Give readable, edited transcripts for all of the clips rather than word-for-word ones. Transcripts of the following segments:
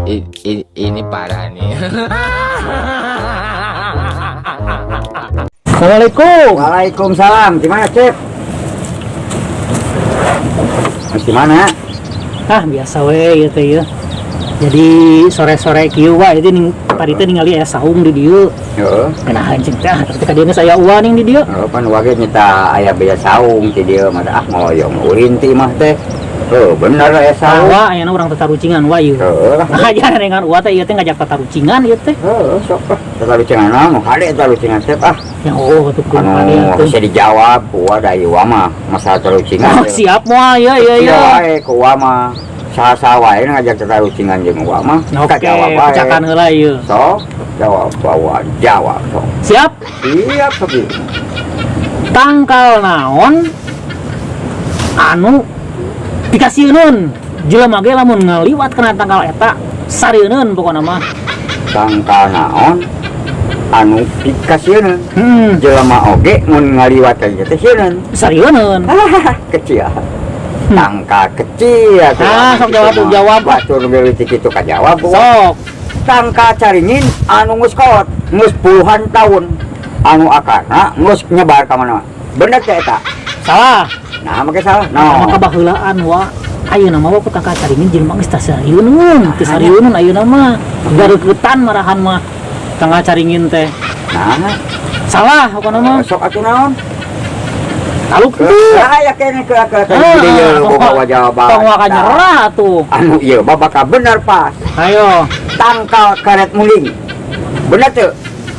Ini parah nih. Assalamualaikum. Waalaikumsalam. Gimana, Cep? Mas di mana? Ah, biasa we ieu teh ya. Jadi sore-sore kieu wa itu ning tadi teh ningali aya saung di dieu. Heeh. Kenahan cing teh, ah, tapi ka dieu saya uang ning di dieu. Heeh, pan wage nyata aya bea saung ti dieu mah ah ngoyong ulin ti imah teh. Heuh, bener aya saung. Wa ayeuna urang tatarucingan wa ieu. Heeh lah. Nah, jangan dengan uwa teh ieu teh ngajak tatarucingan ieu teh. Heeh, sok lah. Tatarucingan mah hade tatarucingan Cep ah. Ya oh tuh kudu Anu atuh. bisa dijawab ku da ieu mah masalah tatarucingan. Oh, siap moal ya ya Iya ya. wae ku uwa mah. Saha-saha wae ngajak tatarucingan jeung uwa mah. Oke, Kajawab wae. pecakan heula ieu. Sok, jawab bawa jawab sok. Siap? Siap sok. Tangkal naon anu dikasieun jelema ge lamun ngaliwat kana tangkal eta sarieun pokona mah. Tangkal naon anu pikasieun jelema oge mun ngaliwat ka dieu teh sieun. Sarieun. Kecil. Tangkal kecil atuh. Ah, sok jawab, Kitu mah. jawab. Batur leutik kitu kajawab. Sok. Tangkal caringin anu geus kolot, geus puluhan tahun. Anu akarna geus nyebar ka mana. Bener teh eta? Salah. Nah, make salah. Nah, No. maka baheulaan wa ayeuna mah ku tangkal caringin jelema geus teu sarieun, teu sarieun ayeuna mah. Gareuketan marahan mah tangkal caringin teh. Nah, Salah pokona mah. sok atuh naon? Taluk teu. Aya keneh ke ke ke ieu boga jawaban. Tong waka nyerah atuh. Anu ieu mah bakal bener pas. Ayo. Tangkal karet muling. Bener tuh?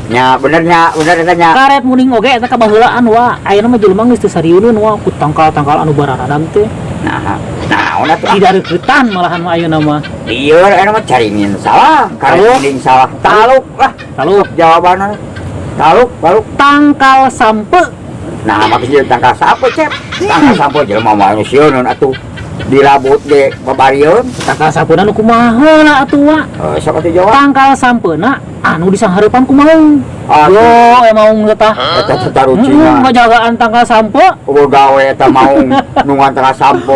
Nya bener nya, bener eta nya. Karet muning oge eta kabaheulaan wa. Ayeuna mah jelema geus teu sarieun wa ku tangkal-tangkal anu bararadag teh. Nah, naon atuh? Didareuketan malahan mah ayeuna mah. Ieu eta mah caringin salah, karet Taluk. muling salah. Taluk lah Taluk. jawabanna. Taluk, taluk. Tangkal sampe. Nah, maksudnya tangkal sapo, Cep? Tangkal sapo jelema mah anu sieun atuh. Dirabut ge babarieun. Tangkal sampeuna nu kumaha lah atuh wa. Eh, sok atuh jawab. Tangkal sampeuna anu disanghareupan ku maung. Atuh. Yo, maung teh tah. Eta tatarucingan. Ngajagaan tangkal sampe. Eueuh gawe eta maung nungan tangkal sampo.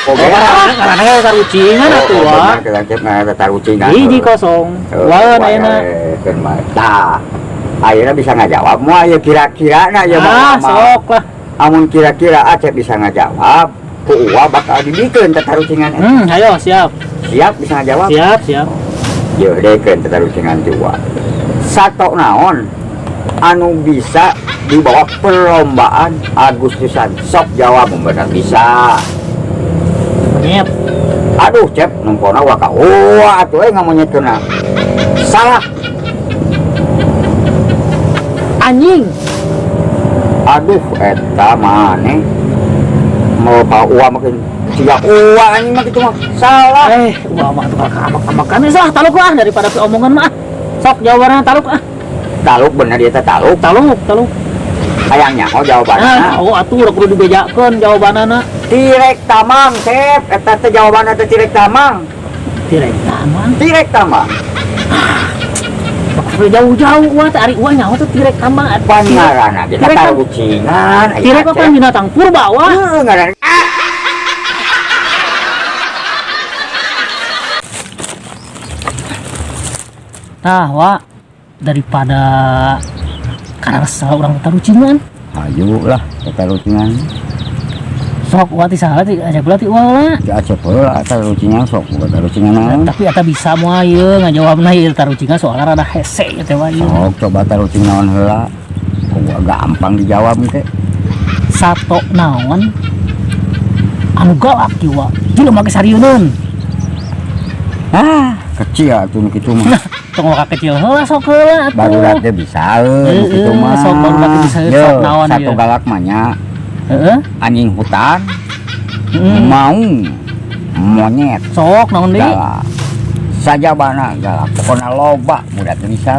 Oke. Karena tatarucingan atuh wa. Bener, kita cep tatarucingan. Hiji kosong. Waeun ayeuna. Tah. Ayeuna bisa ngajawab moal ieu kira-kira na ieu Ah, mah. sok lah. Amun kira-kira Acep bisa ngajawab, ku uwa bakal dibikeun tatarucingan eta. Ayo siap. Siap bisa ngajawab? Siap, siap. Yeuh dekeun tatarucingan ti uwa. Sato naon anu bisa dibawa perlombaan Agustusan? Sok jawab mun bener bisa. Nyet. Aduh, Cep, nempona wa ka uwa atuh euy ngamonyetkeunna. Salah. Anjing. Aduh, eta maneh. Mau ka uwa makin siga uwa anjing mah kitu mah. Salah. Uwa mah tukang kamak-kamakan salah taluk lah daripada omongan mah. Sok jawabanna taluk ah. Taluk bener ieu teh taluk. Taluk, taluk. Hayang nyaho jawabanna. Ah, oh atuh udah kudu dibejakeun jawabanana. Tirek tamang, Cep. Eta teh jawabanna teh tirek tamang. Tirek tamang. Tirek tamang. Bakal jauh-jauh uwa teh ari uwa nyaho teh tirek tamang. Pan ngaranna ge Tirek tam- tatarucingan. Tirek mah pan binatang purba wa. Heuh, ngaran. Tah wa daripada karena resah urang tatarucingan. Ayo lah tatarucingan. Sok wa ti saha ti ajak heula ti uwa lah. Ti Acep heula tatarucingan sok bukan tatarucingan naon. Tapi eta bisa moal ieu ngajawabna ieu tatarucingan soalna rada hese ieu teh wa ieu. Sok coba tarucing naon heula. Kudu gampang dijawab engke. Sato naon anu galak ieu wa. Jelema ge sarieun. Ah, kecil atuh nu kitu mah. Tong waka kecil heula sok heula atuh. Barudak ge bisa nu kitu mah. Sok barudak ge bisa Yeuh, sok naon satu ieu. galak mah nya. Heeh. Anjing hutan, maung, monyet, Sok naon deui? galak. Sajabana galak, pokona loba budak teh bisa.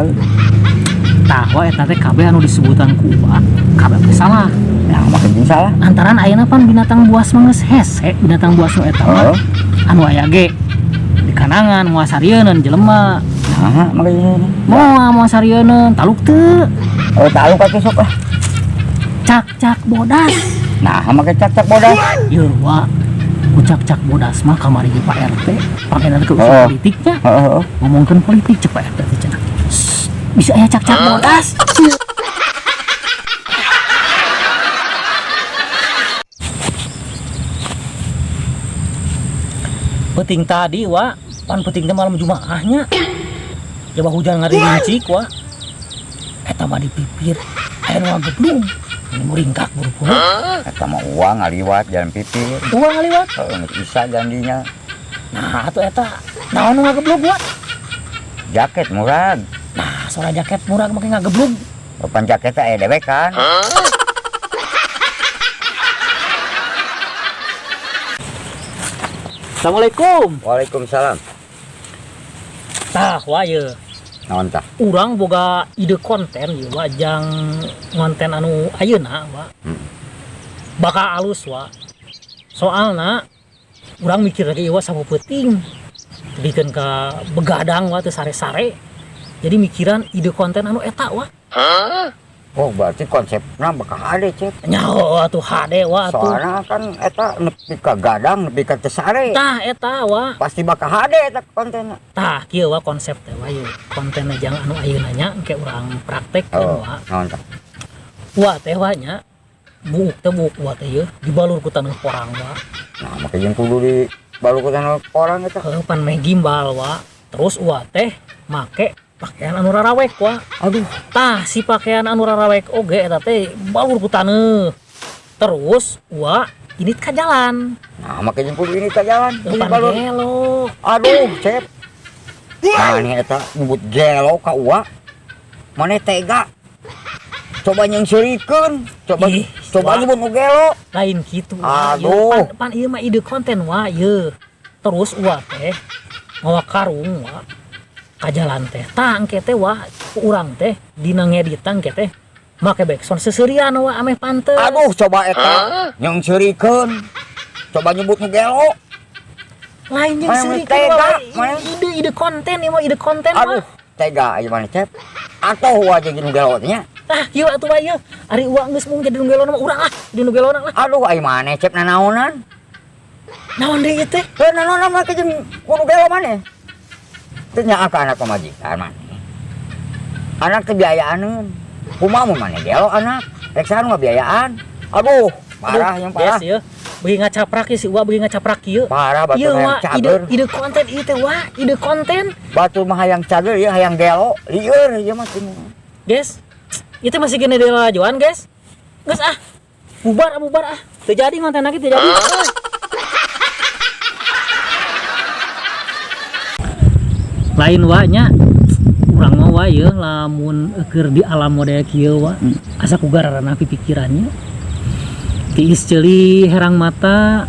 Tah wa eta teh kabeh anu disebutan ku uwa, kabeh teh salah. Nah, makin jeung salah. Antaran ayeuna pan binatang buas mah geus hese, binatang buas nu eta mah. Heeh. Anu aya ge di kanangan moal sarieun jelema. Nah, makin jeung Moal moal sarieun, taluk teu. Oh, taluk atuh sok ah. Cak-cak bodas. Nah, make cak-cak bodas. Yeuh wa. Ku cak-cak bodas mah kamari ge Pak RT pangenan ke usul politiknya. Heeh. Ngomongkeun politik cek Pak RT teh cenah. Shh, bisa aya cak-cak bodas. Penting tadi wa, pan penting teh malam Jumaahnya. Coba hujan ngarincik wa. Eta mah di pipir aya nu ngageblung. Ini muringkak buru-buru. Eta mah uang ngaliwat jalan pipir. Uang ngaliwat. Heeh, geus bisa jandinya. Nah, atuh eta naon nu ngageblug wa? Jaket murag. Nah, suara jaket murah make ngageblug. Pan jaket teh aya dewek kan. Assalamualaikum. Waalaikumsalam. Tah, wa ye. Naon tah? Urang boga ide konten ieu wa jang konten anu ayeuna wa. Bakal alus wa. Soalna urang mikir lagi wa sapu peuting. Tebikeun ka begadang wa teu sare-sare. Jadi mikiran ide konten anu eta wa. Oh, berarti konsepna bakal hade, Cep. Nyaho atuh hade wa atuh. Soalna kan eta nepi ka gadang, nepi ka teu sare. Tah eta wa. Pasti bakal hade eta kontenna. Tah kieu wa konsep teh wa ieu. Kontenna jang anu ayeuna nya engke urang praktekkeun Oh, wa. naon tah? Wa teh wa nya buuk teh buuk wa teh ieu dibalur ku taneuh porang wa. Nah, make jeung kudu di balur ku taneuh porang eta. Heuh, pan meh gimbal wa. Terus wa teh make pakaian anu rarawek wa. Aduh, Tah si pakaian anu rarawek oge eta teh balur ku taneuh. Terus wa ini ka jalan. Nah, make jeung kudu ini ka jalan. Heuh, pan Dibalur. gelo. Aduh, Cep. Maneh eta nyebut gelo ka uwa. Maneh tega. Coba nyengseurikeun, coba Ih, coba wah. nyebut nu gelo. Lain kitu. Wa. Aduh. Ieu pan, pan ieu mah ide konten wa ieu. Terus wa teh mawa karung wa ka jalan teh. Tah engke teh wa urang teh dina ngeditan engke teh make backsound seuseurian wa ameh pantes. Aduh, coba eta nyengseurikeun. Coba nyebut nu gelo. Lain jeung Maneh seurikeun tega, wa. maneh. Ide ide konten ieu mah ide konten wa. Aduh, tega ieu maneh, Cep. Atoh wa jadi nu gelo teh nya. Tah kieu atuh wa ieu. Ari uwa geus mung jadi nu gelo mah urang ah, jadi nu gelo lah. Aduh, ai maneh Cep nanaonan. Naon deui ieu teh? Heuh, nanaonan mah jeung kudu gelo maneh. Teu nyaah ka anak pamajikan maneh. Anak teh biayaaneun. Kumaha mun maneh gelo anak? Rek saha nu ngabiayaan? Aduh, parah yang parah. Yes, ieu. Beuki ngacaprak ieu si uwa beuki ngacaprak ieu. Parah batur Ieu hayang wa ide cager. ide konten ieu teh wa, ide konten. Batur mah hayang cager ieu hayang gelo. Lieur ieu mah teu. Guys, itu masih gini deui lalajoan, guys. Geus ah. Bubar ah, bubar ah. Teu jadi konten lagi teu jadi. Lain wa nya urang mah wa ieu lamun keur di alam model kieu wa. Asa ku gararana pikirannya. Tiis ceuli herang mata.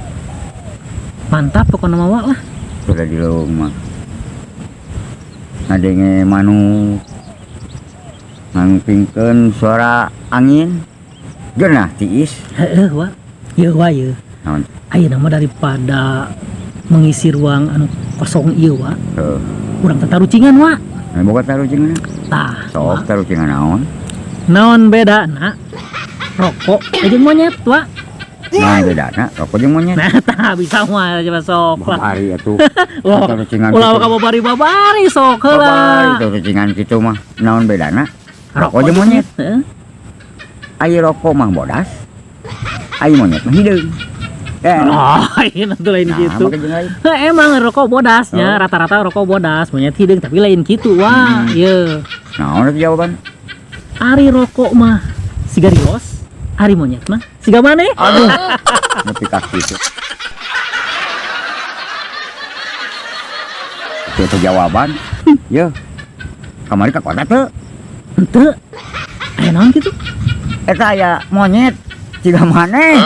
Mantap pokona mah wa lah. Sudah di leuweung mah. Ngadenge manuk. Ngangpingkeun suara angin. Geunah tiis. Heeh wa. Ieu wa ieu. Naon? Ayeuna mah daripada mengisi ruang anu kosong ieu wa. Heeh. Urang teh tarucingan wa. Nah, boga tarucingan. Tah, Sok wa. tarucingan naon? Naon bedana rokok jeung monyet wa? Naon bedana rokok jeung monyet? Nah, tah bisa mah coba sok lah. Babari atuh. Wah, Tarucingan ulah kitu. ka babari-babari sok heula. Babari tarucingan kitu mah. Naon bedana? Rokok jeung monyet. Heeh. Ai rokok mah bodas. Ai monyet mah hideung. Oh, iya tuh lain Nah, gitu. make jeung lain. Heh, emang rokok bodasnya, Oh. rata-rata rokok bodas, monyet hideung tapi lain gitu wah. Ieu. Naon eta jawaban? Ari rokok mah siga rios, ari monyet mah siga maneh. Aduh. Nepi ka kitu. Itu teh jawaban. Yeuh. Kamari ka kota teu? Henteu. Aya naon kitu? Eta aya monyet siga maneh.